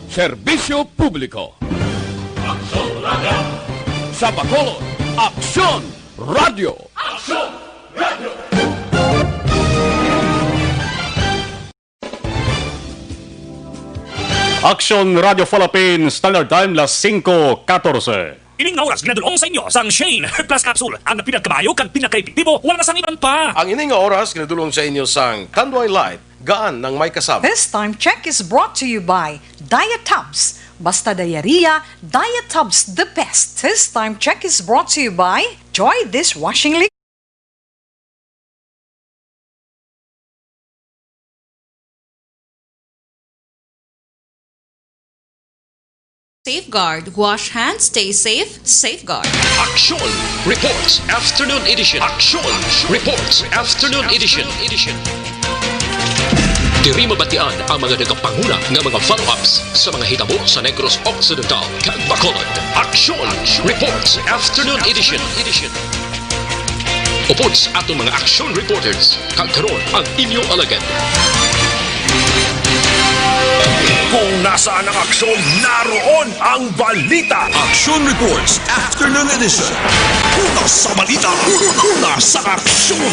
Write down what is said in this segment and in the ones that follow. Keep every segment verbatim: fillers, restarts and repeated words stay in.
Serbisyo Publiko. Aksyon Radio. Sa Bacolod, Aksyon Radio. Aksyon Radio. Aksyon Radio Philippines, Standard Time, las singko katorse. Ining nga oras ginadul-ong sa inyo sang Shane Plus Capsule, ang pinakamayo kag pinakaepektibo, wala na sang iban pa. Ang ini nga oras ginadul-ong sa inyo sang Tanduay Light, gaan nang may kasama. This time check is brought to you by Diet Tubs. Basta diarrhea, Diet Tubs the best. This time check is brought to you by Joy Dishwashing Liquid. Safeguard, wash hands, stay safe, safeguard. Aksyon Reports Afternoon Edition. Aksyon Reports Afternoon Edition. Diri mabatian ang mga nagapanguna nga mga follow-ups sa mga hitabo sa Negros Occidental kag Bacolod. Aksyon Reports Afternoon Edition. Upod sa aton mga aksyon reporters, kag karon ang inyo alagad. Kung nasaan ang aksyon, naroon ang balita. Action Reports Afternoon Edition. Una sa balita, una sa aksyon.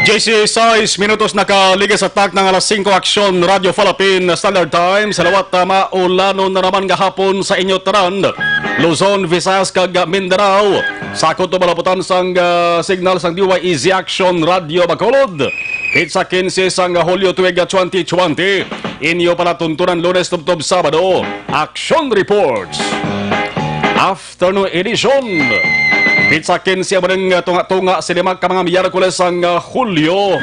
Dieciséis minutos nakaligas sa takna nga alas singko. Aksyon Radio Philippine Standard Time. Sa liwat, ah, maulanon na naman gahapon sa inyo tanan, Luzon, Visayas, kag Mindanao. Sa akong tumalaputan sang, ah, signal sang D Y E Z Action Radio Bacolod. Petsa kinse sang Hulyo tuig twenty twenty. Inyo palatuntunan Lunes tubtob Sabado. Action Reports. Afternoon Edition. Petsa kinse amo ning, ah, tunga-tunga sa lima ka mga Miyerkules sang, ah, Hulyo.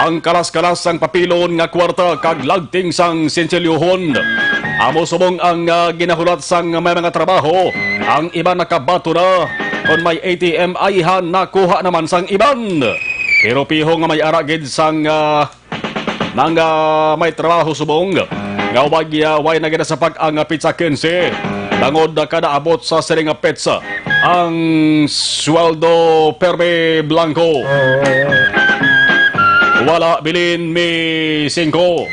Ang kalas-kalas sang papilon nga kwarta kag lagting sang sinsilyohon. Amo subong ang, ah, ginahulat sang may mga trabaho. Ang iban nakabato na. Kon may A T M ayhan, nakuha naman sang iban. Pero piho nga may ara gid sang, ah, nang, ah, may trabaho subong nga way, ah, way na ginasapak ang, ah, petsa kinse. Bangod, ah, kada abot sa sining nga petsa ang sweldo permi blanco. Wala bilin mi singko.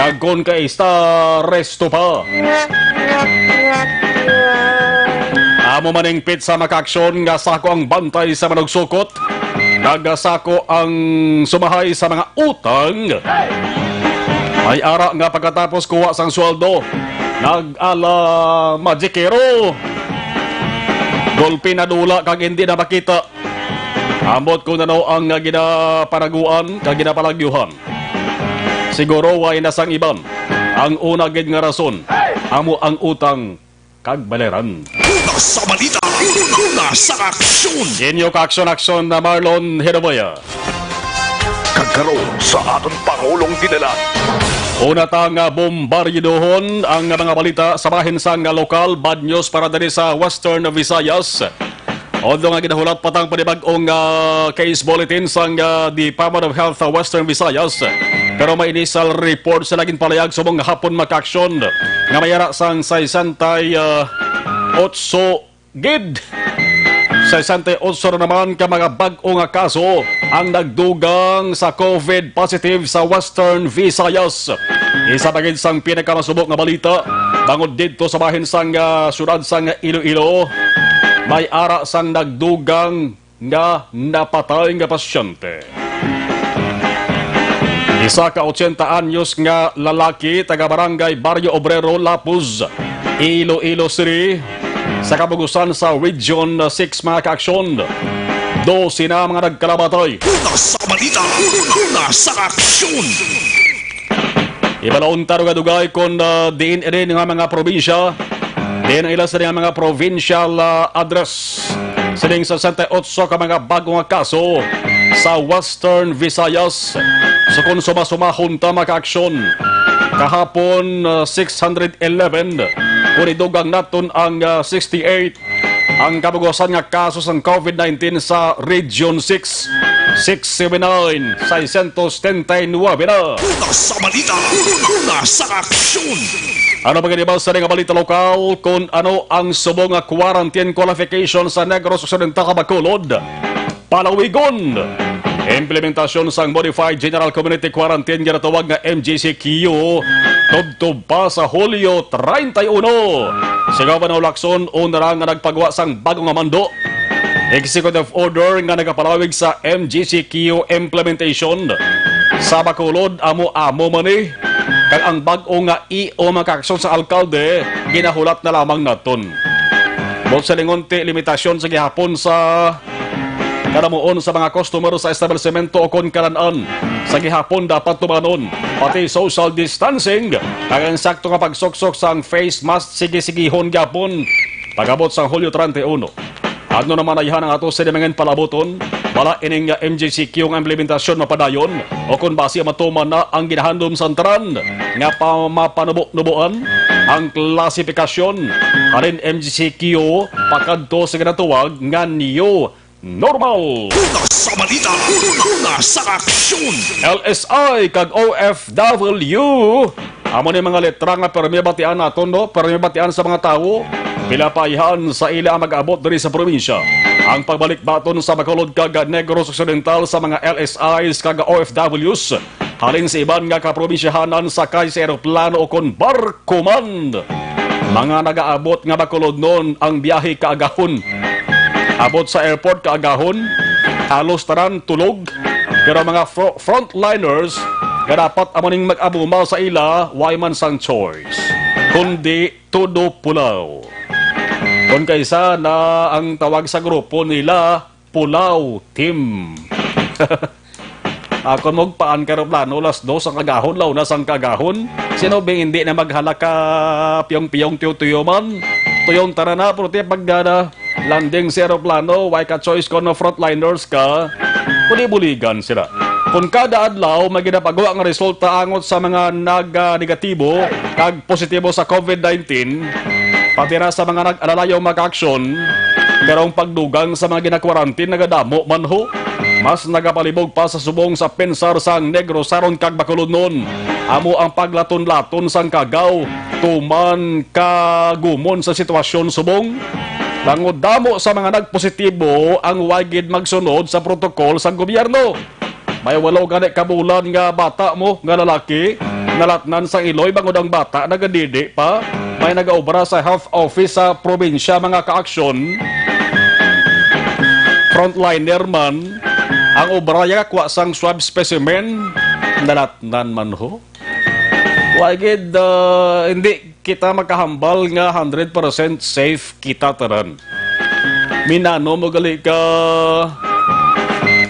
Kag kon kay esta, resto pa. Amo maning petsa, mga kaaksyon, nga sako ang bantay sa manugsukot, kag sako ang sumahay sa mga utang. May ara nga pagkatapos kuha sang sweldo, nag-ala magikero. Gulpi nadula kag hindi na makita. Ambot kung ano ang ginapanaguan kag ginapalagyuhan. Siguro way na sang iban. Ang una gid nga rason, amo ang utang kag bayaran. Una sa balita, una sa aksyon. Inyo kaaksyon-aksyon na Marlon Hiroboya. Kag karon sa aton Pangulong Dinalan. Una ta nga bombardidohon ang mga balita sa bahin sang lokal. Bad news para diri sa Western Visayas. Although nga ginahulat pa tang panibag-ong, ah, case bulletin sang, ah, Department of Health sa Western Visayas, pero may initial report sila ginpalayag subong nga hapon, mga kaaksyon, nga may ara sang sesenta y otso gid. Sesenta y otso na naman ka mga bag-o nga kaso ang nagdugang sa COVID positive sa Western Visayas. Isa pa gid sang pinakamasubo nga balita, bangod didto sa bahin sang, ah, siyudad sang Iloilo, may ara sang nagdugang nga napatay nga pasyente. Isa ka ochenta anyos nga lalaki taga Barangay Barrio Obrero, Lapuz, Iloilo City, sa kabugusan sa Region six, mga kaaksyon. Dose na mga nagkalamatay. Una sa balita, una sa aksyon. Ibalaon ta dugay-dugay kon, ah, diin ini nga mga probinsya, diin ila sini nga mga provincial, ah, address. Sining sesenta y otso ka mga bag-o nga kaso sa Western Visayas. So kon suma-sumahon ta, mga kaaksyon, kahapon, ah, six hundred eleven, kon idugang naton ang, ah, sixty-eight, ang kabugusan nga kaso sang COVID nineteen sa Region six. six seven nine, six seven nine na. Una sa balita, una sa aksyon. Ano ba gani ba sa nga balita lokal kung ano ang subong nga quarantine qualification sa Negros Occidental, Bacolod? Palawigon. Implementasyon sang Modified General Community Quarantine nga natawag nga M G C Q tubtob pa sa Hulyo treinta y uno. Si Governor Lacson una ra nga nagpagwa sang bago nga mando, executive order nga nagapalawig sa M G C Q implementation sa Bacolod, amo-amo man ni, kag ang bag-o nga E O, mga kaaksyon, sa alkalde, ginahulat na lamang naton. Buot silingon, ti limitasyon sa gihapon sa kalamuon sa mga customer sa establisemento ukon kalan-an sa gihapon dapat tumanon, pati social distancing, kag ang sakto nga pagsuksok sang face mask sige-sigihon gihapon pag-abot sang Hulyo treinta y uno. Ano naman ayhan ang ato sini mangin palabuton? Wala ining, ah, M G C Q nga implementasyon mapadayon, o kon basi matuman na ang ginahandom sang tanan nga pa-, mapanubo-nuboan ang klasipikasyon halin M G C Q pakadto sa ginatawag nga new normal. Una sa balita, una sa aksyon. L S I kag O F W. Amo ni mga letra nga permi batian naton, no? Permi batian sa mga tawo. Pila pa ayhan sa ila ang mag-abot diri sa probinsya. Ang pagbalik baton sa Bacolod kag Negros Occidental sa mga L S Is kag O F Ws halin sa iban nga kaprobinsyahanan sakay sa eroplano o kon barko man. Mga nagaabot nga Bacolodnon ang biyahe kaagahon. Abot sa airport kaagahon, halos tanan tulog. Pero mga fro-, frontliners nga dapat amo ning mag-amuma sa ila, way man sang choice, kundi todo pulaw. Kon kaisa na ang tawag sa grupo nila, Pulaw Team. Ako magpaan ka eroplano, alas dos ang kagahon, launa sang kagahon. Sino bing hindi na maghala ka piyong-piyong, tuyo-tuyo man? Tuyong tara na, pero ti pagdada landing sa eroplano, way ka choice kon frontliners ka. Buli-buligan sila. Kung kada adlaw may ginapagawa nga resulta angot sa mga nag-negatibo kag positibo sa COVID nineteen, pati na sa mga nag-alalayo mag-aksyon, pero ang pagdugang sa mga ginakwarantin nagadamo man ho. Mas nagapalibog pa sa subong sa pensar sang Negros, Saron kag Bacolodnon. Amo ang paglaton-laton sang kagaw tuman kagumon sa sitwasyon subong. Tungod damo sa mga nagpositibo ang way gid magsunod sa protokol sang gobyerno. May walo gani ka bulan nga bata mo nga lalaki nalatnan sang iloy bangod ang bata nagadidi pa. May nagaobra sa health office sa probinsya, mga kaaksyon. Frontliner man ang obra, ya kwa sang swab specimen, nalatnan man ho. Wa gid, ah, hindi kita makahambal nga hundred percent safe kita tanan. Minano mo gali ka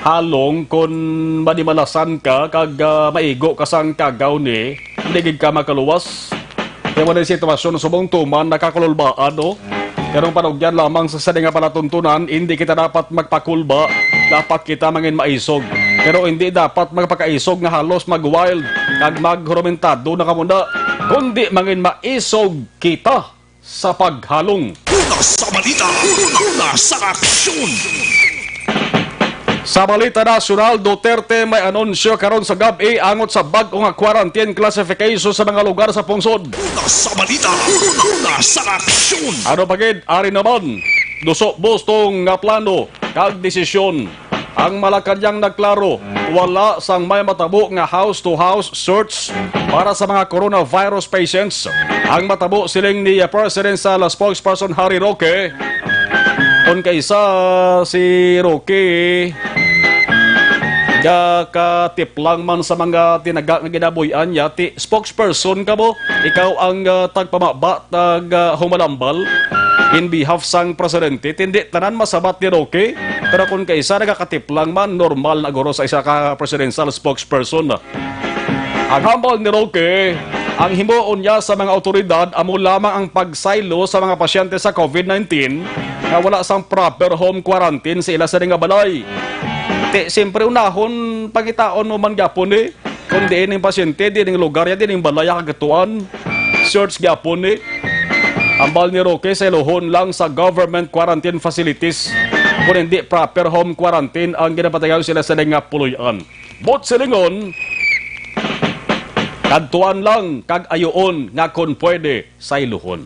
halong kon manimalasan ka kag, ah, maigo ka sang kagaw ni, hindi gid ka makaluwas. Kaya mo na yung sitwasyon subong tuman nakakululbaan, no? Pero ang panugyan lamang sa sini nga palatuntunan, hindi kita dapat magpakulba, dapat kita mangin maisog. Pero hindi dapat magpakaisog nga halos mag-wild kag maghurumentado na kamo na, kundi mangin maisog kita sa paghalong. Una sa balita, una sa aksyon. Sa balita nasyonal, Duterte may anunsyo karon sa gab-i angot sa bag-o nga quarantine classification sa mga lugar sa pungsod. Una sa balita, una sa aksyon. Ano pa gid? Ari naman, duso bustong nga plano kag desisyon ang Malacañang nagklaro, wala sang may matabo nga house-to-house search para sa mga coronavirus patients. Ang matabo, siling ni Presidential Spokesperson Harry Roque. Kon kaisa si Roque, gakatiplang man sa mga tinaga nga ginabuy-an niya, ti spokesperson ka mo, ikaw ang, ah, tagpamaba, tag, ah, humalambal in behalf sang presidente. Tindi tanan masabat ni Roque, pero kung kaisa nagakatiplang man, normal na guro sa isa ka presidential spokesperson. Ang hambal ni Roque, ang himuon niya sa mga awtoridad amo lamang ang pagsaylo sa mga pasyente sa COVID nineteen nga wala sang proper home quarantine sa ila sa nga balay. Ti, siyempre, unahon, pangitaon mo man gyapon, eh. Kung diin ang pasyente, diin ang lugar niya, diin ang balay, ang kagatuan. Search gyapon ni. Ambal ni Roque, sa iluhon lang sa government quarantine facilities. Kon hindi proper home quarantine ang ginapatigayon sila sa nga puloy-an. Buot silingon, kadtuan lang kag ayuon nga kon pwede, sayluhon.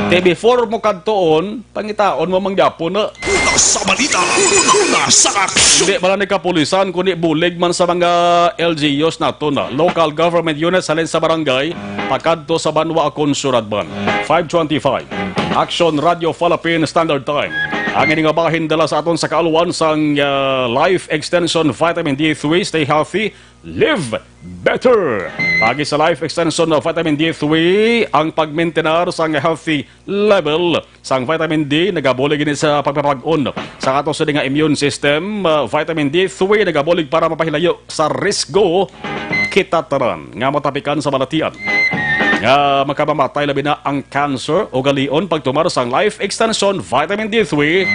Kay before mo kadtuon, pangitaon mo mangyapon na. Una sa balita, una, una sa aksyon. Hindi bala ni kapulisan, kundi bulig man sa mga L G Us nato na, local government units halin sa barangay, pakadto sa banwa akon syudad man. Five twenty-five, Action Radio Philippine Standard Time. Ang ini nga bahin dala sa aton sa kaaluan sang, ah, Life Extension Vitamin D three. Stay healthy, live better. Pagi sa Life Extension of Vitamin D three, ang pagmintenar sang healthy level sang vitamin D nagabulig ini sa pagpapag-on sa ato sini nga immune system. Uh, vitamin D three nagabulig para mapahilayo sa risgo kita tanan nga matapikan sa balatian nga makamamatay, labi na ang cancer. Ugalion pagtumar sang Life Extension Vitamin D three.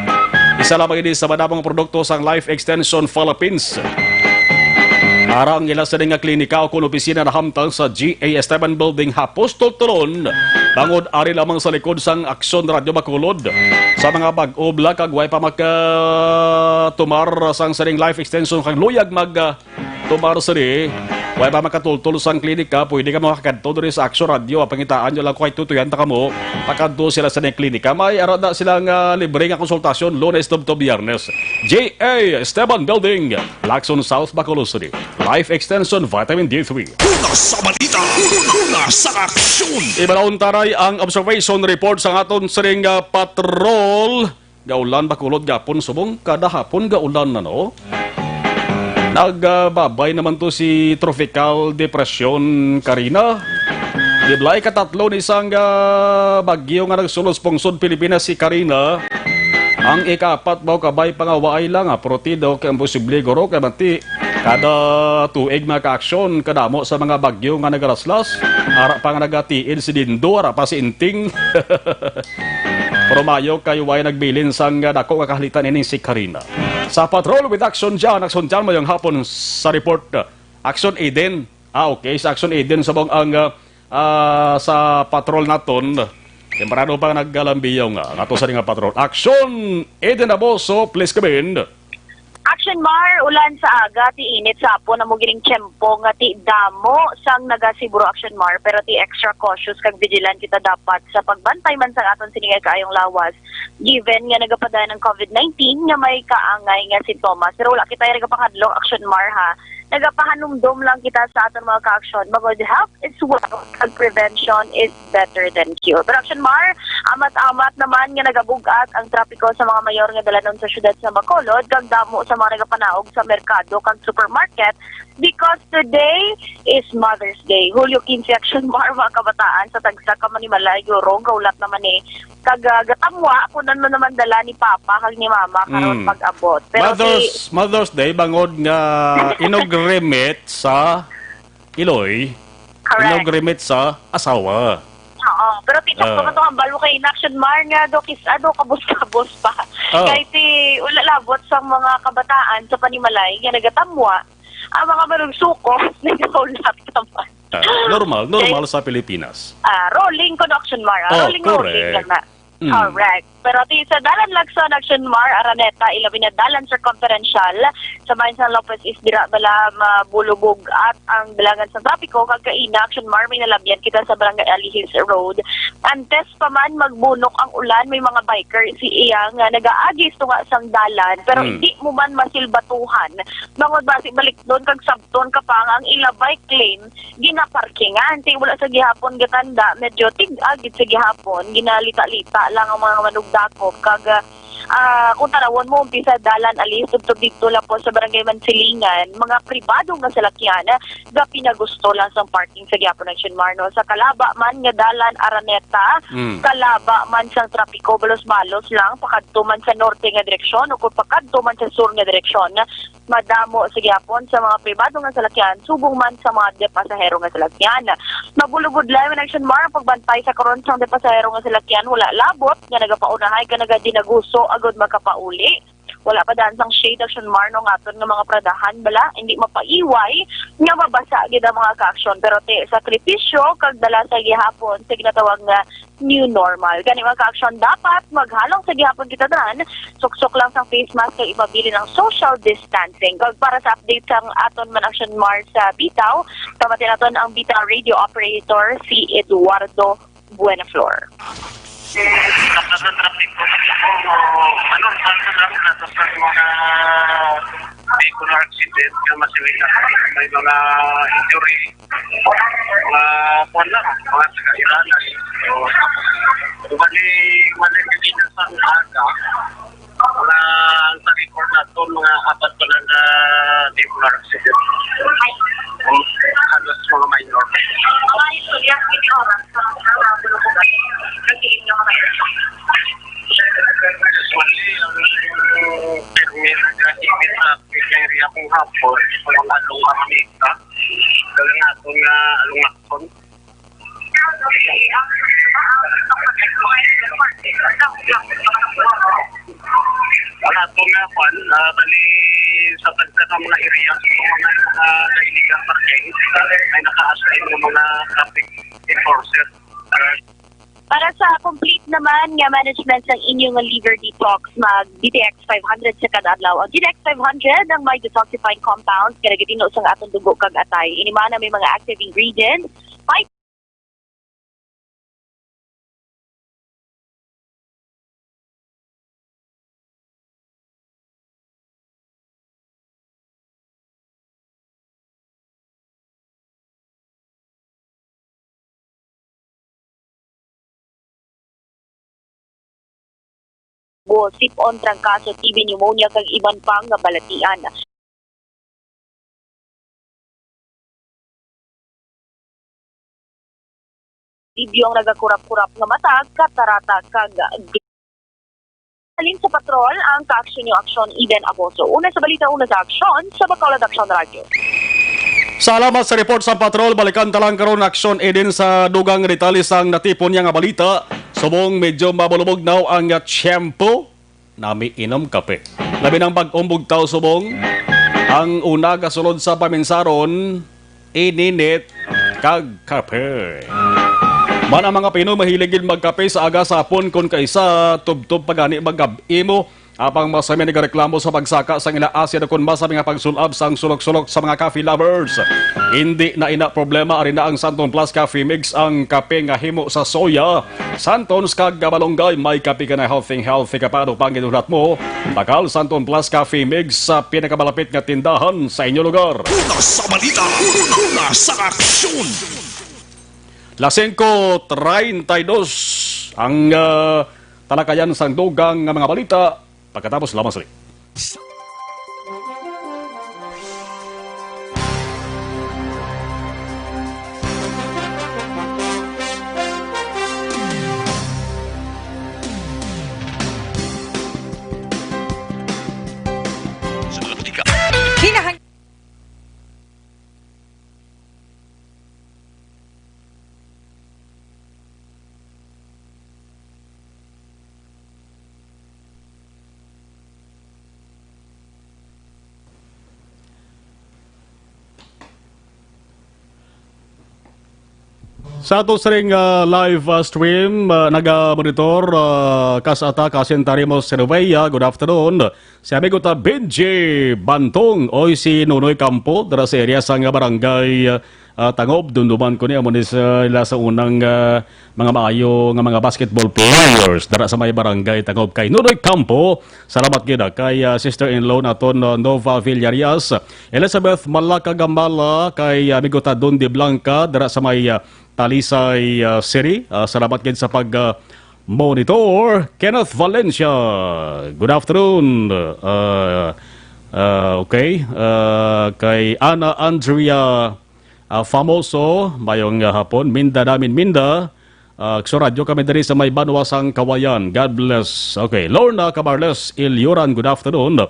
Isa lamang ini sa madamong produkto sang Life Extension Philippines. Ara ang ila sini nga klinika o kun opisina nahamtang sa G A Esteban Building, Hapos, Tultulon, bangod ari lamang sa likod sang Aksyon Radio Bacolod. Sa mga bag-o bala kag way pa makatumar sang sining Life Extension kag luyag mag, ah, tumar sini, way pa makatultol sang klinika, pwede ka makakadto diri sa Aksyon Radio. Pangitaan nyo lang kung kay tutuyan ta kamo, pakadto sila sa ning klinika. May ara na sila nga libre nga konsultasyon, Lunes tubtob Biyernes. G A Esteban Building, Lacson South, Bacolod City. Life Extension Vitamin D three. Una sa balita, una sa aksyon. Ibalaon taray ang observation report sa aton sining, ah, patrol. Gaulan, Bacolod gapon subong kada hapon gaulan na, no? Nagbabay naman to si Tropical Depression Karina. Di bala ikatatlo ni sang, ah, bagyo nga nagsulod sa pungsod Pilipinas si Karina. Ang ikaapat baw kabay pangawaay lang, ah, pero ti daw kay imposible guro kay manti kada tuig makaaksyon kadamo sa mga bagyo nga nagalaslas. Ara pa nga nagatiid si Dindo, ara pa si Inting. Pero mayo kay way nagbilin sang dako nga kahalitan ini si Karina. Sa Patrol with Action Jan, Action Jan, mayong hapon sa report. Action Eden. Ah, okay. Sa Action Eden, subong ang, ah, ah, sa patrol naton. Temprano pa nagkalambiyaw nga. Nga to sa nga patrol. Action Eden Aboso, please come in. Action Mar, ulan sa aga, ti init sa hapon, amo gining tiyempo nga ti damo sang nagasiburo Action Mar, pero ti extra cautious kag vigilant kita dapat sa pagbantay man sa aton sini nga kaayong lawas, given nga nagapadayon ang covid nineteen nga may kaangay nga sintomas. Pero wala kita nagapakadlok Action Mar, ha. Nagapahanumdom lang kita sa aton mga ka-aksyon, bangod health is wealth, and prevention is better than cure. Pero Action Mar, amat-amat naman nga nagabug-at ang trapiko sa mga mayor nga dalanon sa siyudad sa Bacolod, kag damo sa mga nagapanaog sa merkado kag supermarket, because today is Mother's Day. Hulyo quince, Action Mar, mga kabataan, sa tagsa ka manimalay, guro, gaulat naman ni, kag, ah, gatamwa, kunan mo naman dala ni Papa kag ni Mama karon Mm. pag-abot. Pero Mother's, si Mother's Day, bangod nga inugrimit sa Iloy, Correct. Inugrimit sa asawa. Oo, pero ti, sakto Ah. man to hambal mo kay Action Mar nga do kis-, ah, do kabos-kabos pa. Ah. Kay ti, wala labot sa mga kabataan sa panimalay nga nagatamwa, ang mga manugsukos nagaulat naman. Ah, normal, normal Kay sa Pilipinas. Ah, rolling ko no Action Mar, ah. Oh, Rolling, rolling correct. lang na. Mm. Correct. Pero ti sa Dalan Lagson, Action Mar, Araneta, ilabi na Dalan Circumferential, sa bayan San Lopez East, dira bala mabulubog at ang bilangan sa trapiko, kag kaina, Action Mar, may nalabyan kita sa Barangay Alihis Road. Antes pa man magbunok ang ulan, may mga biker si iya nga nagaagis tunga sang dalan, pero Mm. hindi mo man masilbatuhan. Bangod basi balik doon, kag sabton ka pa nga ang ila bike lane, ginaparkingan. Ti wala sa gihapon gatanda, medyo tig-a gid sa gihapon, ginalita-lita lang ang mga manugdakop. Kag, ah, kung tanawon mo, umpisa dalan ali, tubtob dito lang po sa Barangay Mansilingan, mga pribado nga salakyan, ah, ga pinagusto lang sa parking sa gihapon ng Shinmar, no? Sa kalaba man nga dalan Araneta, Mm. kalaba man sang trapiko, balos-balos lang, pakadto man sa norte nga direksyon o kung pakadto man sa sur nga direksyon, madamo sa gihapon sa mga pribado nga salakyan, subong man sa mga de pasahero nga salakyan. Mabulubudlay man ang Shinmar ang pagbantay sa karon sang de pasahero nga salakyan wala labot nga nagapaunahay ka nagadinaguso agud makapauli. Wala pa daan sang shade, Aksyon Mar, no, nga aton nga mga pradahan bala, hindi mapaiway nga mabasa gid ang mga ka-aksyon. Pero ti sakripisyo kag dala sa gihapon sa ginatawag nga new normal. Gani, mga ka-aksyon, dapat maghalong sa gihapon kita tanan, suksok lang sang face mask kag ipabilin ang social distancing. Kag para sa update sang aton man, Aksyon Mar, sa bitaw, pamati naton ang bitaw radio operator, si Eduardo Buenaflor. Tapos sa traffic po, ano, saan sa traffic, tapos sa mga vehicular accident nga masiwit na may mga injury, mga kuwan lang, mga taga-iranan. So, bali, wala yung sa aga, mga ang sa record nato, mga apat pa lang na vehicular accident. Halos mga minor. Mga istorya, hindi oras sa mga bulubugay. Kasi inyo mga Usually, ang permit na ibig sa area kung hapon, kung along kami ka, dahil nga ito nga along akon. Ang ato nga kwan, ah, bali sa tagsa ka mga area, sa mga, mga illegal parking, may naka-assign ng mga traffic enforcer. Para sa complete naman nga management sang inyong liver detox, mag D T X five hundred sa kada adlaw. Ang D T X five hundred ang may detoxifying compounds nga nagatinlo sang atong dugo kag atay. Ini man ang may mga active ingredients, fight Bo, sip-on, trangkaso, T B, pneumonia, kag iban pa nga balatian. Libyo ang nagakurap-kurap nga mata, katarata, kag Halin sa patrol, ang kaaksyon niyo, Aksyon Eden Aboso. Una sa balita, una sa aksyon, sa Bacolod Aksyon Radyo. Salamat sa report sa patrol. Balikan ta lang karon, Aksyon Eden, sa dugang detalye sang natipon niya nga balita. Subong medyo mabulubog now ang tiyempo, nami inom kape. Labi nang pag-umbog taw subong. Ang una, gasulod sa paminsaron, ininit kag kape. Man ang mga Pinoy mahilig gid magkape sa aga sa hapon, kon kaisa tubtob pa gani magab-imo. Apang masami nagareklamo sa pagsaka sang ila asin kon masami nga pagsul-ab sang sulok-sulok sa mga coffee lovers. Hindi na ina problema, ari na ang Santon Plus Coffee Mix, ang kape nga himo sa soya, Santons kag malunggay. May kape ka na, healthy, healthy ka pa. Ano pang ginulat mo? Bakal Santon Plus Coffee Mix sa pinakamalapit nga tindahan sa inyo lugar. Una sa balita, una sa aksyon. Las singko treinta y dos ang, ah, talakayan sang dugang nga mga balita. Pagkatapos lamang sini. Kinahang- Sa ato sining, ah, live, ah, stream, ah, naga-monitor, ah, kas ata, Kasintarimo Sinubeya. Good afternoon. Si amigo ta Benji Bantong, oy, si Nonoy Campo, dira sa area sang barangay, ah, Tangob, dumduman ko ni amo ni sa, ila sa unang, ah, mga maayo nga mga basketball players dira sa may barangay Tangob kay Nonoy Campo. Salamat gid, ah, kay, ah, sister-in-law naton, ah, Nova Villarias, Elizabeth Malaka Gamala, kay amigo ta Don De Blanca dira sa may, ah, Talisay, ah, City. Ah, salamat gid sa pag, ah, monitor. Kenneth Valencia, good afternoon. Ah, ah, okay. Ah, kay Ana Andrea, ah, Famoso, mayong, ah, hapon. Minda namin, Minda. Ah, Aksyon Radyo kami diri sa may banwa sang Kawayan. God bless. Okay, Lorna Cabarles Ilyuran, good afternoon.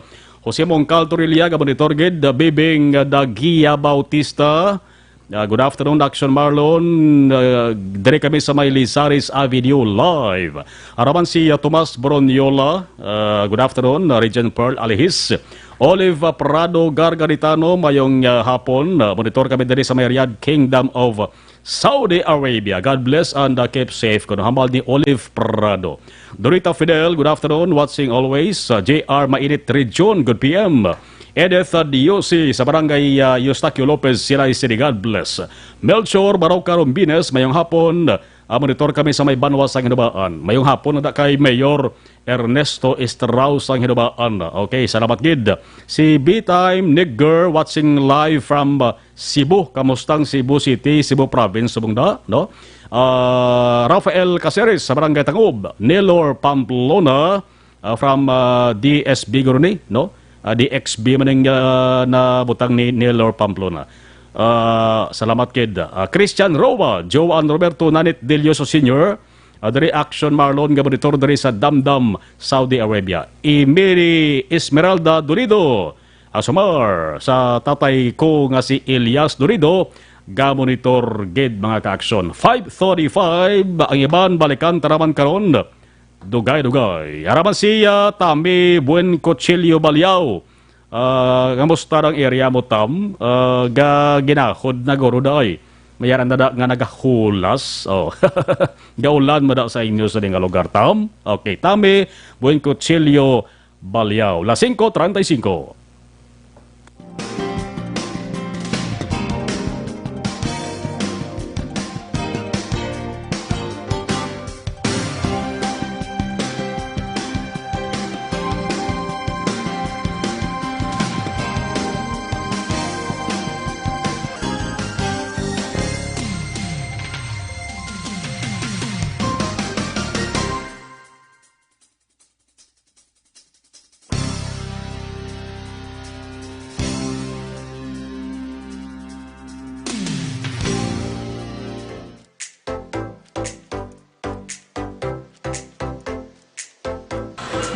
Jose Mongcal Torilla, ga-monitor gid. Bibing Dagia Bautista, Ah, good afternoon, Action Marlon. Ah, diri kami sa may Lizares Avenue live. Araman si, ah, Tomas Boroniola. Ah, good afternoon, ah, Regent Pearl Alihis. Olive, ah, Prado Gargaritano, mayong, ah, hapon. Ah, monitor kami diri sa may Riyadh, Kingdom of Saudi Arabia. God bless and, ah, keep safe. Kuno hambal ni Olive Prado. Dorita Fidel, good afternoon. Watching always. Ah, J R Mainit Region, good P M. Edith, ah, Diosi sa barangay, ah, Eustaquio Lopez, Sinay City, God bless. Melchor Barauca Rombines, mayong hapon. Ah, monitor kami sa may Banwa sang Hinubaan. Mayong hapon na kay Mayor Ernesto Estrao sang Hinubaan. Okay, salamat gid. Si B-Time Nigger watching live from, ah, Cebu. Kamustang Cebu City, Cebu Province, subong da, no? Ah, Rafael Caceres sa Barangay Tangob, Nelor Pamplona, ah, from, ah, D S B guro ni, no? Ah, D X B man ang, ah, nabutang ni Nelor Pamplona. Ah, salamat kid. Ah, Christian Roa, Joan Roberto Nanit Delioso Senior, ah, diri Action Marlon nga monitor diri sa Damdam, Saudi Arabia. Emily Esmeralda Dolido, Asomar, sa tatay ko nga si Elias Dolido, gamonitor gid, mga ka-aksyon. Five thirty-five, ang iban balikan ta naman karon. Dugay-dugay. Araman si, ah, Tami Buen Cuchillo Baliao. Ah, kamusta ang area mo, Tam? Ah, ga-, ginahod na guro, day. May ara na da nga nagahulas. Oh. Gaulan mo da sa inyo sa nga lugar, Tam? Okay, Tami Buen Cuchillo Baliao. Las cinco treinta y cinco.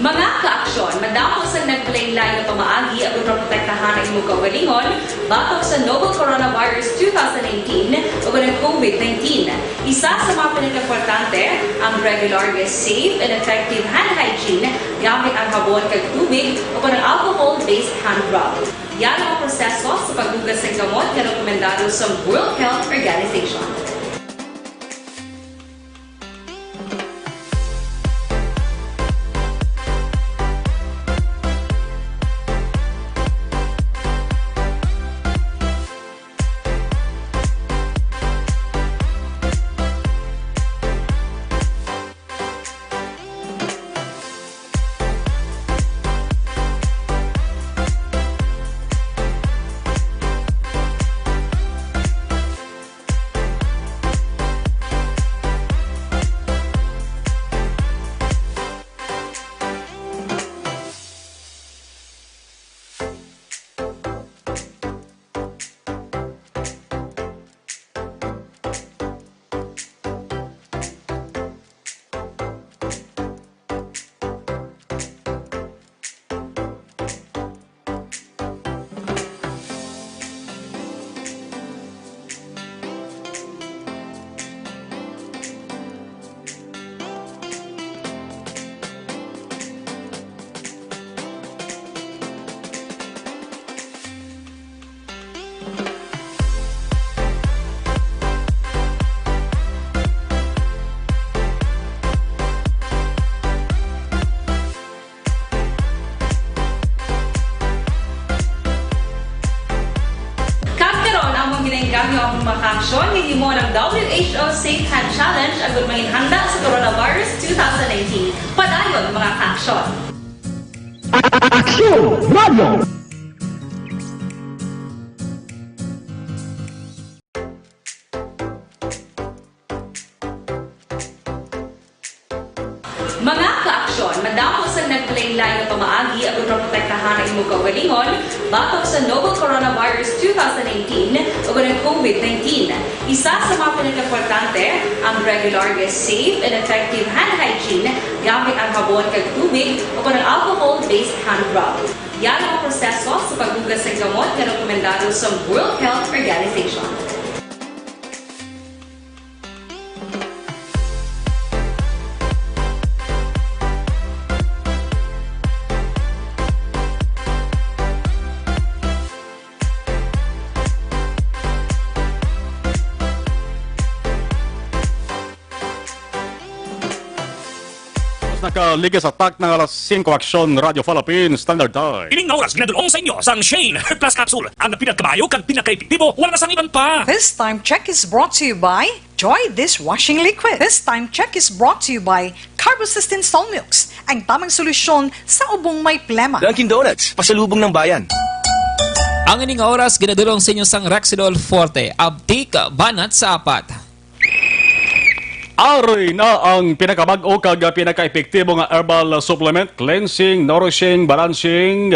Mga ka-aksyon, madamo sang naglain-lain nga pamaagi agud maprotektahan ang imong kaugalingon batok sa novel coronavirus two thousand nineteen o ang COVID nineteen. Isa sa mga pinakaimportante, ang regular nga safe and effective hand hygiene gamit ang habon kag tubig o ang alcohol-based hand rub. Yan ang proseso sa paghugas sang kamot nga rekomendado sa World Health Organization. Kag karon, amon ginaengganyo ang mga kaaksyon nga gihimo ng W H O Safe Hand Challenge agud manginhanda sa coronavirus two thousand nineteen. Padayon, mga kaaksyon. Aksyon Radio! Mga kaaksyon, madamo sang naglain-lain nga pamaagi agud maprotektahan ang imong kaugalingon batok sa novel coronavirus two thousand nineteen o ang COVID nineteen. Isa sa mga pinakaimportante, ang regular nga safe and effective hand hygiene gamit ang habon kag tubig o ang alcohol-based hand rub. Yan ang proseso sa paghugas sa kamot nga rekomendado sa World Health Organization. Nakaligis sa tak ng alas singko, Aksyon Radyo Philippines Standard Time. Ining nga oras ginadul-ong sa inyo sang Shane Herbal Plus Capsule, ang pinakabayo kag pinakaepektibo, wala na sang iban pa. This time check is brought to you by Joy Dishwashing Liquid. This time check is brought to you by Carbocystin Solmux, ang tamang solusyon sa ubong may plema. Dunkin' Donuts, pasalubong ng bayan. Ang ining nga oras ginadul-ong sa inyo sang Rexidol Forte, Abtik, Banat sa apat. Ari na ang pinakabag-o kag pinakaepektibo nga herbal supplement, cleansing, nourishing, balancing.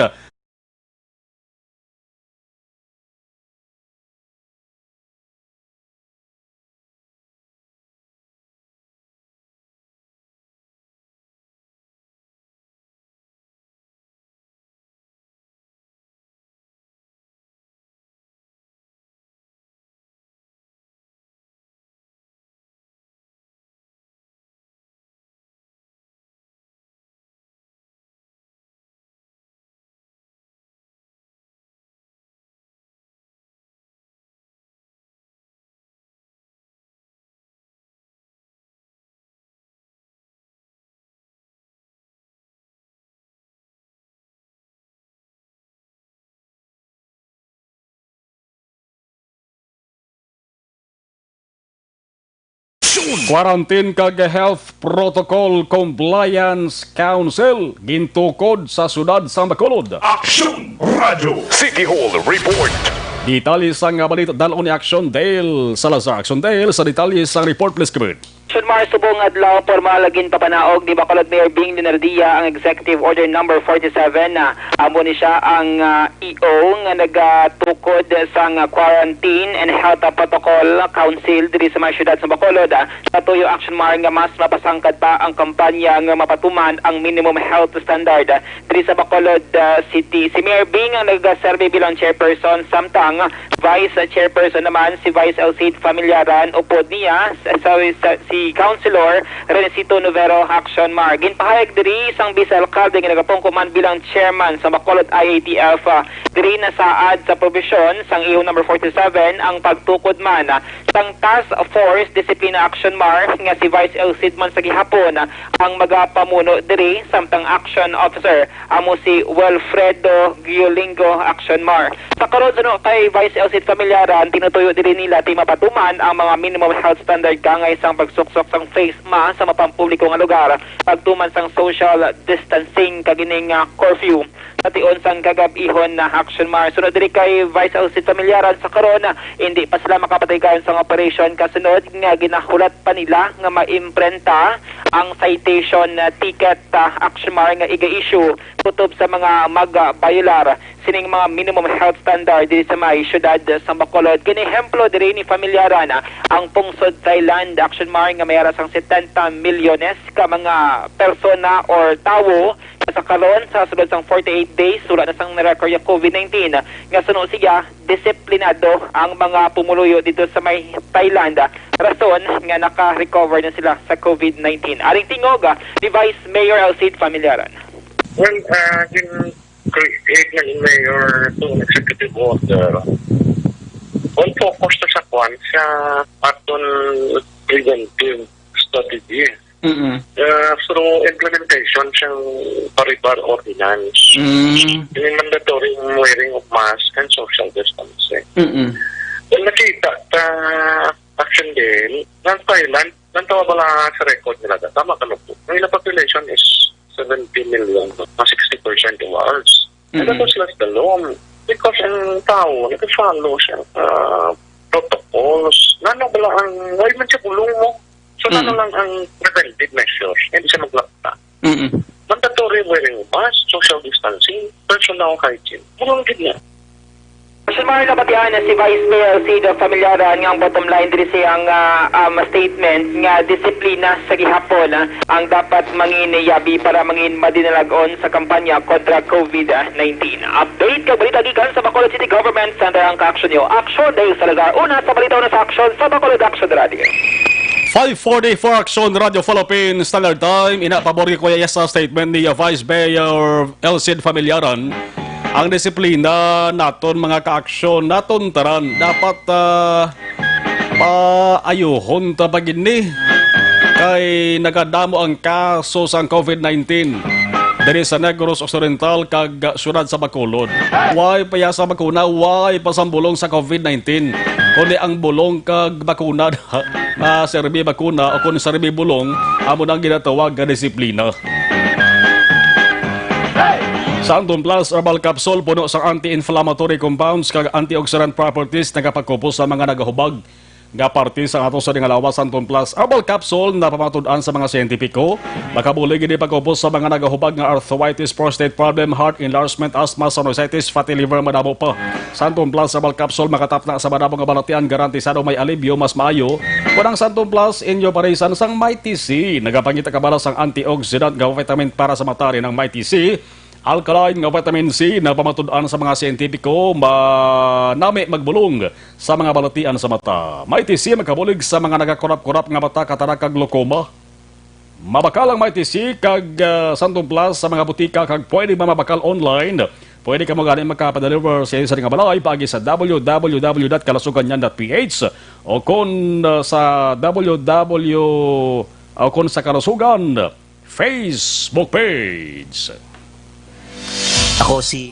Quarantine kag health protocol compliance council gintukod sa siyudad sang Bacolod. Aksyon Radyo. City Hall Report. Detalye sang balita dal-on ni Aksyon Dale Salazar. Aksyon Dale, sa detalye sang report, please, Kibid. Aksyon Mar, subong adlaw, pormal ginpapanaog ni Bacolod Mayor Bing Leonardia ang Executive Order Number forty-seven, na amo ni siya ang, ah, E O nga nagatukod sang Quarantine and Health Protocol Council diri sa may siyudad sa Bacolod. Sa tuyo, Aksyon Mar, nga mas mapasangkad pa ang kampanya nga mapatuman ang minimum health standard diri sa Bacolod, ah, City. Si Mayor Bing ang nagaserbi bilang chairperson, samtang vice chairperson naman si Vice Elcid Familiaran, upod niya sa, sa, si Councilor Renesito Novero. Aksyon Mar, ginpahayag diri sang vice alkalde nga nagapungko man bilang chairman sa Bacolod I A T F, ah, diri nasaad sa probisyon sang E O Number forty-seven ang pagtukod man, ah, sang Task Force Disiplina. Aksyon Mar, nga si Vice Elcid man sa gihapon, ah, ang magapamuno diri, samtang action officer amo si Wilfredo Giolingo. Aksyon Mar, sa karon, suno kay Vice Elcid Familiaran, tinutuyo diri nila ti mapatuman ang mga minimum health standard, kaangay sang pagsuksok sang face mask sa mapampubliko nga lugar, pagtuman sang social distancing kag ining, ah, curfew sa tion sang kagab-ihon na. Aksyon Mar, suno diri kay Vice Elcid Familiaran, sa karon, ah, hindi pa sila makapatigayon sang operation kasunod nga ginahulat pa nila nga maimprenta ang citation, ah, ticket, ah, Aksyon Mar, nga iga-issue kutob sa mga mag-violar sining mga minimum health standard diri sa may siyudad sa Bacolod. Ginehemplo diri ni Familiaran, ah, ang pungsod Thailand, Aksyon Mar, nga may ara sang setenta milyones ka mga persona or tawo, nga sa karon, sa sulod sang forty-eight days, wala na sang na-record nga COVID nineteen. Nga suno siya, disiplinado ang mga pumuluyo dito sa may Thailand, ah, rason nga naka-recover na sila sa COVID nineteen. Aring tingog, ah, ni Vice Mayor Elcid Familiaran. Well, ah, gin-create na ni Mayor itong executive order. All focus to sa kwan, sa aton preventive strategy. Mm-mm. Ah, through implementation sang Paribar Ordinance. Mm. Ini mandatory wearing of mask and social distancing. Mm-mm. Well, nakita ta, Aksyon Dale, ng Thailand, nang tawa bala sa record nila, tama ka, no po? Ang ilang population is seventy million, mga sixty percent of ours. And that Mm-mm. was left alone. Because ang tao, nag-follow siya, ah, protocols. Nano bala ang, why man siya bulong mo? So, nano Mm. lang ang preventive measures? Hindi siya maglakta. Mm-mm. Mandatory wearing of mask, social distancing, personal hygiene. Bulong gid niya. Aksyon Mar, nabatian na si Vice Mayor Elcid Familiaran nga ang bottom line diri sa iyang, ah, um, statement nga disiplina sa gihapon, ah, ang dapat mangin yabi para mangin madinalag-on sa kampanya kontra COVID nineteen. Update kag balita gikan sa Bacolod City Government Center ang kaaksyon niyo. Aksyon Dale Salazar, una sa balita, una sa aksyon sa Bacolod Aksyon Radio. Five forty-four, Aksyon Radio Philippines Standard Time. Ina, pabor ko ya sa statement ni, uh, Vice Mayor Elcid Familiaran. Ang disiplina naton, mga kaaksyon naton taran, dapat, ah, paayuhon ta pa gid ni. Ay nagadamo ang kaso sang COVID nineteen diri sa Negros Occidental kag siyudad sa Bacolod. Way pa iya sa bakuna, way pa sang bulong sa COVID nineteen, kundi ang bulong kag bakuna na serbi bakuna o kon serbi bulong, amo nang ginatawag nga disiplina. Santon Plus Herbal Capsule puno sa anti-inflammatory compounds kag antioxidant properties nagapakupos sa mga nagahubag nga parte sa ato sa dingalawa. Santon Plus Herbal Capsule na pamatud-an sa mga siyentipiko, makabulig ini pagkupos sa mga nagahubag nga arthritis, prostate problem, heart enlargement, asthma, sinusitis, fatty liver, madamo pa. Santon Plus Herbal Capsule makatapna sa madamo nga balatian, garantisado may alibyo mas maayo. Kun ang Santon Plus inyo parisan sang Mighty C, nagapangita kabala sang antioxidant nga vitamin para sa mata rin ang Mighty C. Alkaline nga vitamin C na pamatud-an sa mga siyentipiko manami magbulong sa mga balatian sa mata. Mighty C makabulig sa mga nagakurap-kurap nga mata, katarak kag glaucoma. Mabakal ang Mighty C kag ah, Santon Plus sa mga butika kag pwede mamabakal online. Pwede kamo gani makapadeliver sa isa nga balay paagi sa www.kalusuganyan.ph o kon ah, sa www o kon sa Kalusugan Facebook page. Ako si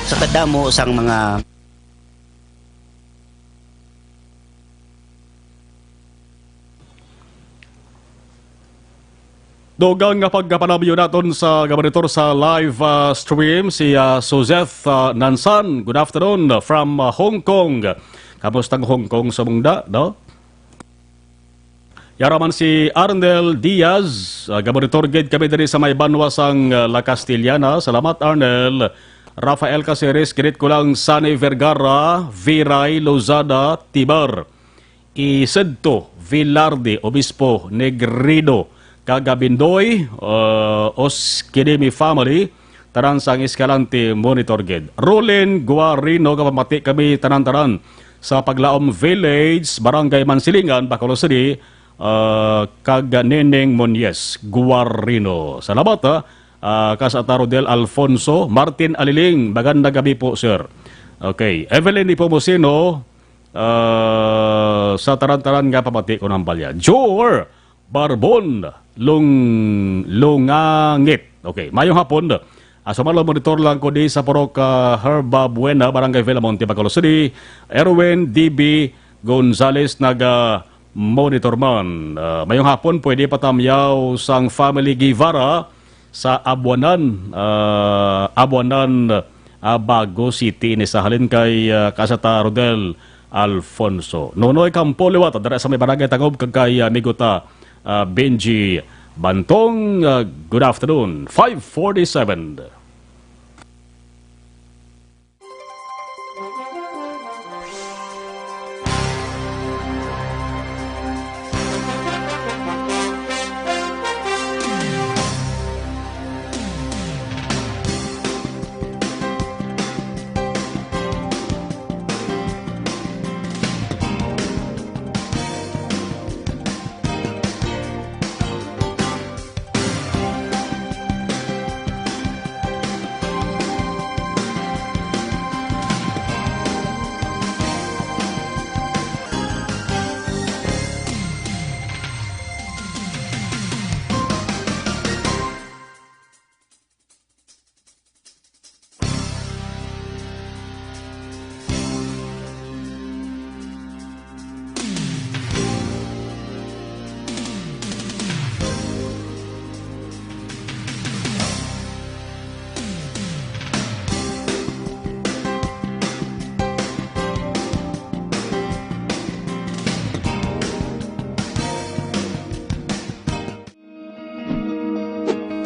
sa kadamo sang mga Dugang nga pagkapanabyo naton sa gabaritor sa live ah, stream si ah, Suzette ah, Nansan. Good afternoon from ah, Hong Kong. Kamusta ang Hong Kong sa mungda, no? Yara man si Arnel Diaz, ah, gabaritor gid kami diri sa may banwa sang ah, La Castellana. Salamat, Arnel. Rafael Caceres, greet ko lang Sunny Vergara, Viray, Lozada, Tibar. Isidto Velarde, Obispo Negredo, kag Bindoy, uh, Oskinimi family, tanan sang Escalante monitor gid. Roland Guarino, kapamati kami tanan-tanan sa Paglaom Village, Barangay Mansilingan, Bacolod City, uh, kag Neneng Monyes Guarino. Salamat, ha. Uh, kas Ata Rodel Alfonso, Martin Aliling, magandang gabi po, sir. Okay. Evelyn Nepomuceno, Ah, sa tanan-tanan nga pamati ko ng balya. Jor Barbon, Lung-, Lungangit. Okay, mayong hapon. Ah, sumalo, monitor lang ko di sa Purok ah, Herba Buena, Barangay Villamonte, Bacolod City. Erwin D B Gonzales, naga monitor man. Ah, mayong hapon, pwede patamyaw sang Family Guevara sa Abuanan, ah, Abuanan, ah, Bago City ini sa halin kay ah, Kasata Rodel Alfonso. Nonoy Campo liwat dira sa may Barangay Tangob kag kay ah, amigo ta ah, Benji Bantong. Ah, good afternoon. Five forty-seven.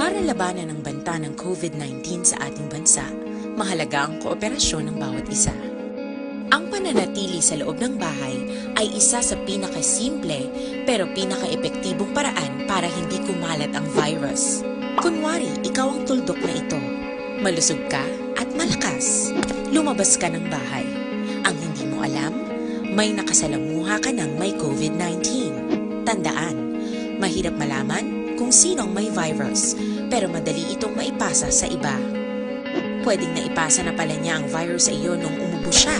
Para labanan ang banta ng COVID nineteen sa ating bansa, mahalaga ang kooperasyon ng bawat isa. Ang pananatili sa loob ng bahay ay isa sa pinakasimple pero pinakaepektibong paraan para hindi kumalat ang virus. Kunwari, ikaw ang tuldok na ito. Malusog ka at malakas. Lumabas ka ng bahay. Ang hindi mo alam, may nakasalamuha ka ng may COVID nineteen. Tandaan, mahirap malaman kung sino ang may virus, pero madali itong maipasa sa iba. Pwedeng naipasa na pala niya ang virus sa iyo nung umubo siya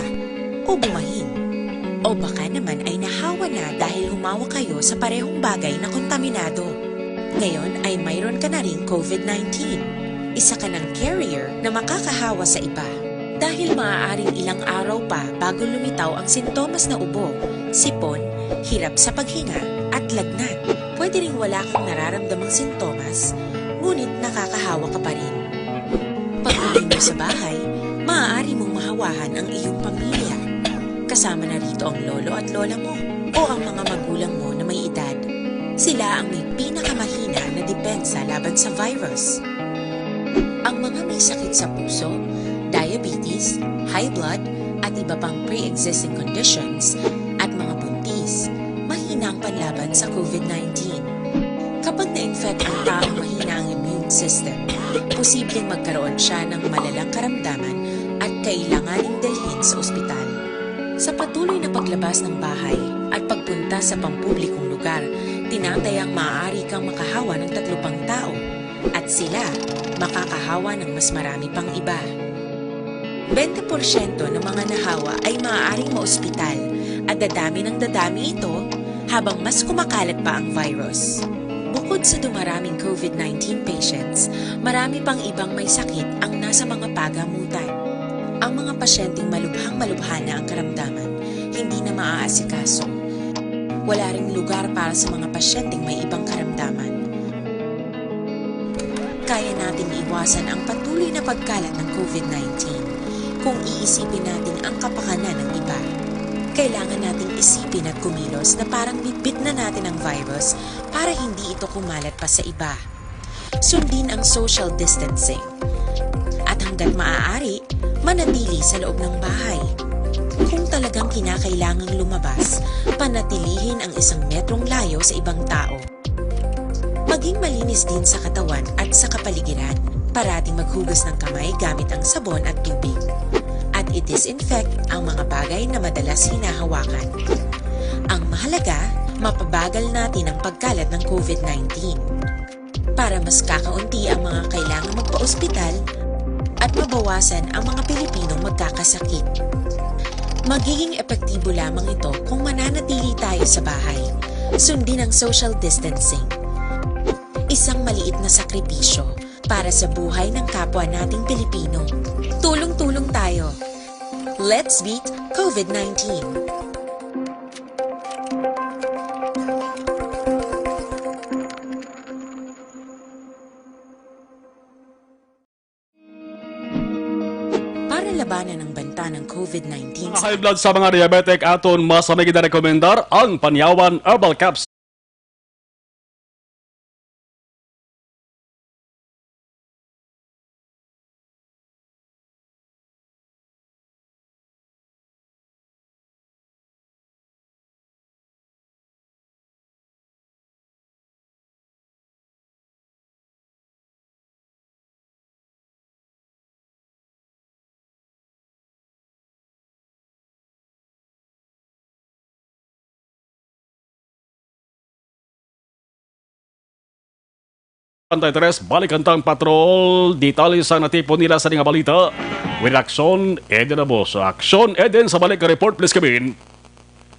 o bumahin. O baka naman ay nahawa na dahil humawak kayo sa parehong bagay na kontaminado. Ngayon ay mayroon ka na ring covid nineteen. Isa ka ng carrier na makakahawa sa iba. Dahil maaaring ilang araw pa bago lumitaw ang sintomas na ubo, sipon, hirap sa paghinga, at lagnat. Pwede ring wala kang nararamdamang sintomas, ngunit nakakahawa ka pa rin. Pag-uwi mo sa bahay, maaari mong mahawahan ang iyong pamilya. Kasama na rito ang lolo at lola mo o ang mga magulang mo na may edad. Sila ang may pinakamahina na depensa laban sa virus. Ang mga may sakit sa puso, diabetes, high blood, at iba pang pre-existing conditions, at mga buntis, mahina ang panlaban sa covid nineteen. Kapag na-infect ang taong mahina ang immune system, posibleng magkaroon siya ng malalang karamdaman at kailanganing dalhin sa ospital. Sa patuloy na paglabas ng bahay at pagpunta sa pampublikong lugar, tinatayang maaari kang makahawa ng tatlo pang tao, at sila makakahawa ng mas marami pang iba. Bente porsyento ng mga nahawa ay maaaring maospital, at dadami ng dadami ito habang mas kumakalat pa ang virus. Bukod sa dumaraming covid nineteen patients, marami pang ibang may sakit ang nasa mga pagamutan. Ang mga pasyenteng malubhang-malubha na ang karamdaman, hindi na maaasikaso. Wala ring lugar para sa mga pasyenteng may ibang karamdaman. Kaya nating iwasan ang patuloy na pagkalat ng covid nineteen kung iisipin natin ang kapakanan ng iba. Kailangan nating isipin at kumilos na parang bitbit na natin ang virus para hindi ito kumalat pa sa iba. Sundin ang social distancing. At hanggat maaari, manatili sa loob ng bahay. Kung talagang kinakailangang lumabas, panatilihin ang isang metrong layo sa ibang tao. Maging malinis din sa katawan at sa kapaligiran. Parating maghugas ng kamay gamit ang sabon at tubig. At i-disinfect ang mga bagay na madalas hinahawakan. Ang mahalaga, mapabagal natin ang pagkalat ng covid nineteen. Para mas kakaunti ang mga kailangang magpa-ospital at mabawasan ang mga Pilipinong magkakasakit. Magiging epektibo lamang ito kung mananatili tayo sa bahay. Sundin ang social distancing. Isang maliit na sakripisyo para sa buhay ng kapwa nating Pilipino. Tulong-tulong tayo. Let's beat covid nineteen. Para labanan ang banta ng covid nineteen. Mga high blood sa mga diabetic, aton mas may ginarekomendar ang Panyawan Herbal Capsule. Antay tres, balik ang tang patrol. Detalye sa natipon nila sa nga balita. With Action Eden Aboso. Action Eden sa balik nga report, please come in.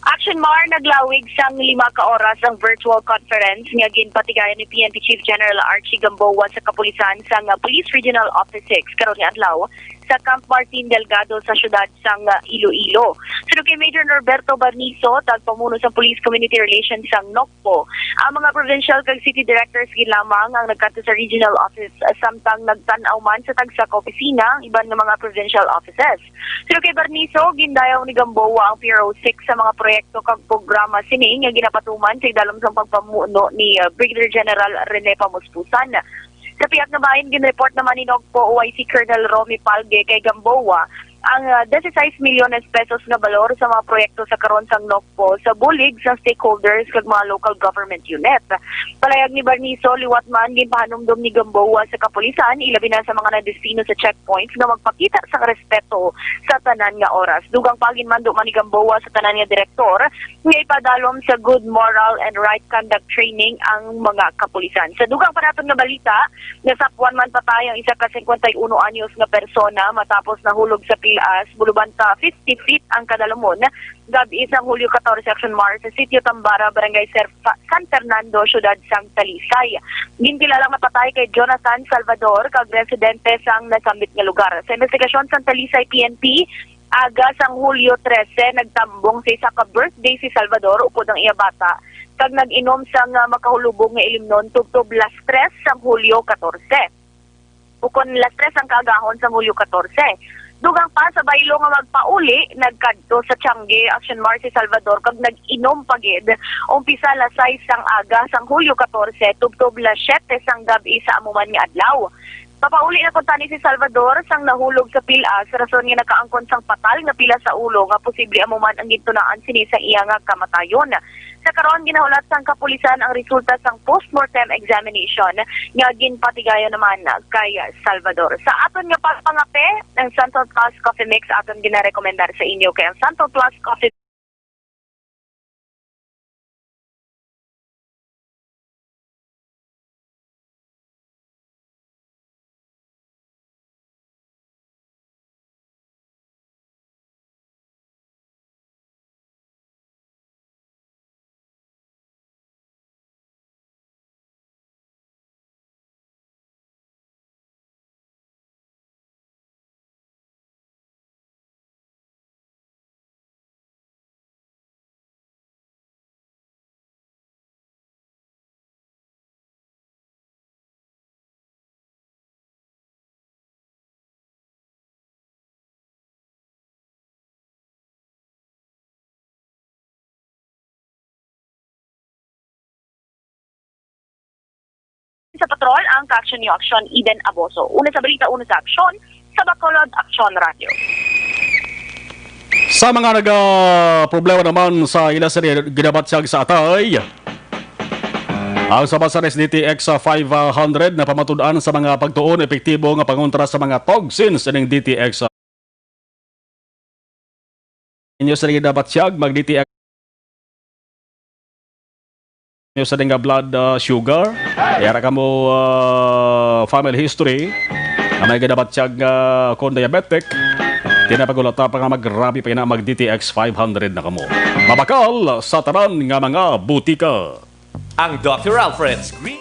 Action Mar, naglawig sang lima ka oras ang virtual conference nga ginpatigayon ni P N P Chief General Archie Gamboa sa kapulisan sang Police Regional Office six karon nga adlaw sa Camp Martin Delgado sa siyudad sang Iloilo. Suno kay Major Norberto Barnizo, tagpamuno sang Police Community Relations sang NOCPO, ang mga provincial kag city directors gid lamang ang nagkadto sa regional office, samtang nagtan-aw man sa tagsa ka opisina ang iban nga mga provincial offices. Suno kay Barnizo, gindayaw ni Gamboa ang P R O six sa mga proyekto kag programa sini nga ginapatuman sa idalom sang pagpamuno ni, uh, Brigadier General Rene Pamuspusan. Sa pihak nga bahin, ginreport naman ni NOCPO O I C Colonel Romy Palge kay Gamboa ang, ah, dise-sais milyones pesos nga balor sa mga proyekto sa karon sang NOCPO sa bulig sa stakeholders kag mga local government unit. Palayag ni Barnizo, liwat man ginpahanumdom ni Gamboa sa kapulisan, ilabi na sa mga nadestino sa checkpoints, nga magpakita sang respeto sa tanan nga oras. Dugang pa, ginmando man ni Gamboa sa tanan nga direktor nga ipadalom sa good moral and right conduct training ang mga kapulisan. Sa dugang pa naton nga balita, nasapwan man patay ang isa ka singkwenta y uno anyos nga persona matapos nahulog sa pilas, buluban sa fifty feet ang kadalumon, gab-i sang Hulyo katorse, Action Mars, sa Sitio Tambara, Barangay Ser-, Fa-, San Fernando, Siyudad sang Talisay. Ginkilalang napatay kay Jonathan Salvador, kag residente sang nasambit nga lugar. Sa investigasyon sang Talisay P N P, aga sang Hulyo trese, nagtambong sa isa ka birthday si Salvador upod ang iya bata, kag nag-inom sang, ah, makahulubog nga ilimnon tubtob las tres sang Hulyo katorse, ukon las tres ang kaagahon sang Hulyo katorse. Dugang pa, sa baylo nga magpauli, nagkadto sa Tiangge, Action Mars, si Salvador, kag nag-inom pa gid. Umpisa las sais sang aga sang Hulyo katorse, tubtob las siyete sang gab-i sa amo man nga adlaw. Papauli na kuntani si Salvador sang nahulog sa pilas, rason nga nakaangkon sang patal nga pilas sa ulo nga posible amo man ang gintunaan sini sang iya nga kamatayon. Sa karon, ginahulat sang kapulisan ang resulta sang postmortem examination nga ginpatigayon naman kay Salvador. Sa aton nga pagpangape, ang Santon Plus Coffee Mix aton ginarekomendar sa inyo, kay ang Santon Plus Coffee Sa patrol ang Ka-Aksyon Niyo Aksyon, Eden Aboso. Una sa balita, una sa aksyon, sa Bacolod Aksyon Radyo. Sa mga nagaproblema naman sa ila sila ginabatyag sa atay, ang sa Basares D T X five hundred na pamatud-an sa mga pagtuon epektibo nga pangontra sa mga toxins ining D T X. Inyo sila ginabatyag, mag D T X nyo sa nga blood, ah, sugar. Yara ka mo, ah, family history nga may ginabatyag nga kung diabetic, tinapagulata pa nga magrabi pa ina mag D T X five hundred na kamo. Mabakal sa tanan nga mga butika. Ang Doctor Alfred's Green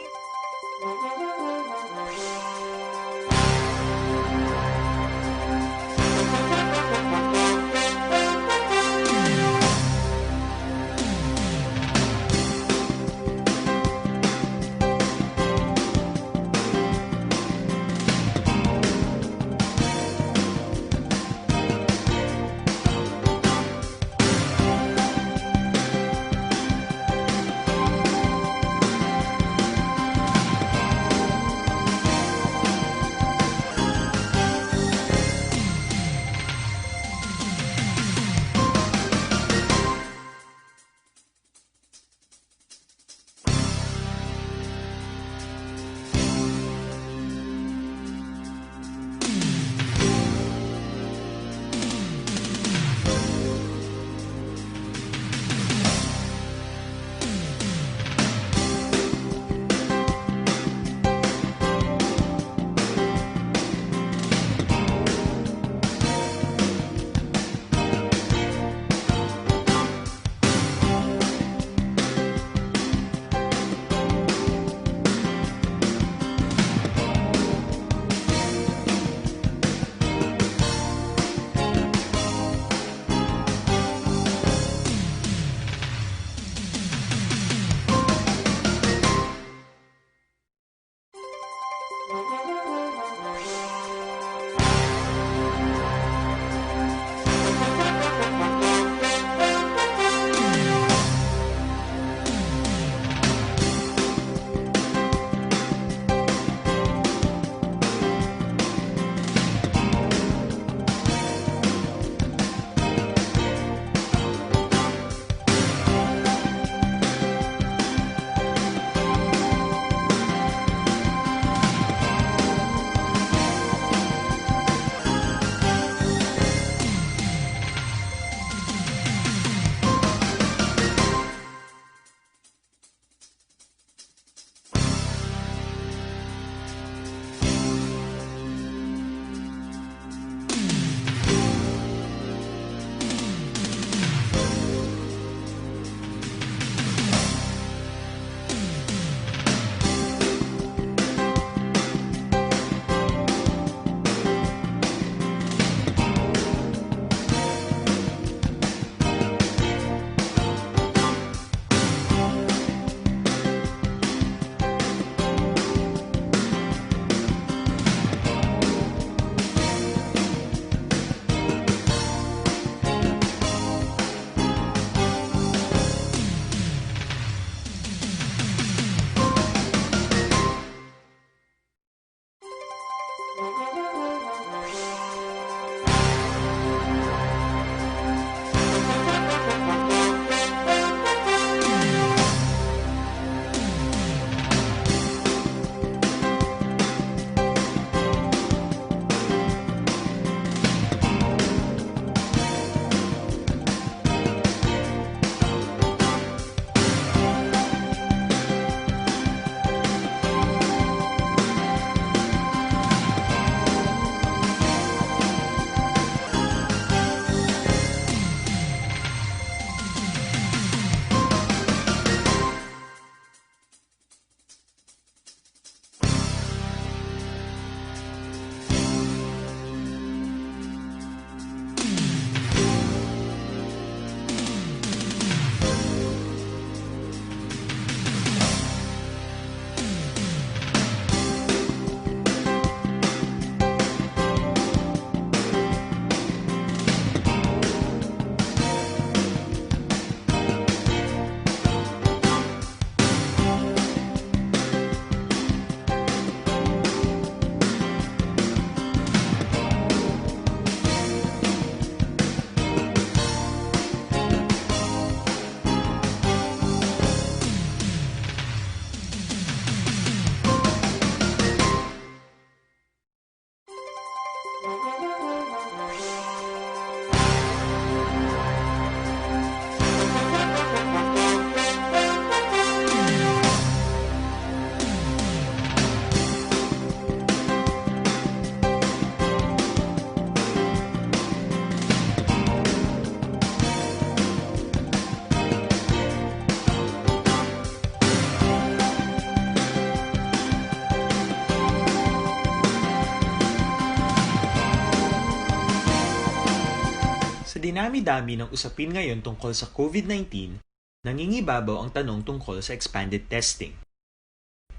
Sa dinami-dami ng usapin ngayon tungkol sa COVID nineteen, nangingibabaw ang tanong tungkol sa expanded testing.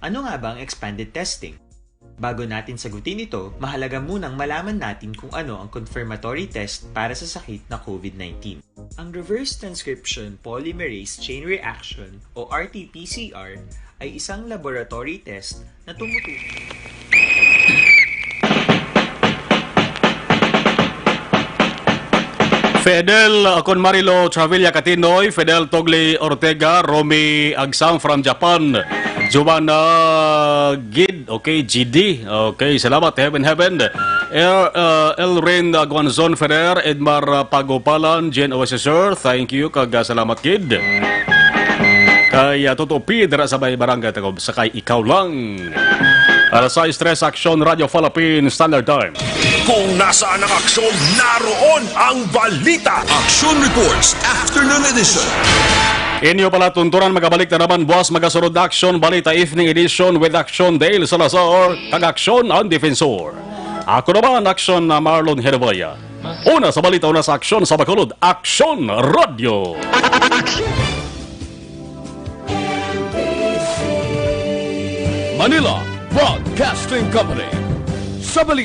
Ano nga ba ang expanded testing? Bago natin sagutin ito, mahalaga munang malaman natin kung ano ang confirmatory test para sa sakit na COVID nineteen. Ang reverse transcription polymerase chain reaction o R T P C R ay isang laboratory test na tumutukoy Fidel, uh, kon Marilo Travilla Katinoy, Fidel Togli Ortega, Romy Agsang from Japan, Giovanna Gid, okay, G D, okay, salamat, heaven, heaven. El, uh, Elrin, uh, Guanzon Ferrer, Edmar, uh, Pagopalan, Jen Oesesor, thank you, kag, uh, salamat gid. Kay, uh, Toto P, dira sa may Barangay Tagob, sa kay ikaw lang. Alas sais tres, Aksyon Radio Philippine Standard Time. Kung nasaan ang aksyon, naroon ang balita. Action Reports, Afternoon Edition. Inyo pala tuntunan, magabalik na naman buwas magasunod na Aksyon Balita Evening Edition with Aksyon Dale Salazar kag Aksyon ang Defensor. Ako naman, Aksyon na Marlon Herevaya. Una sa balita, una sa aksyon sa Bacolod, Aksyon Radio. Manila Broadcasting Company. Sa balita.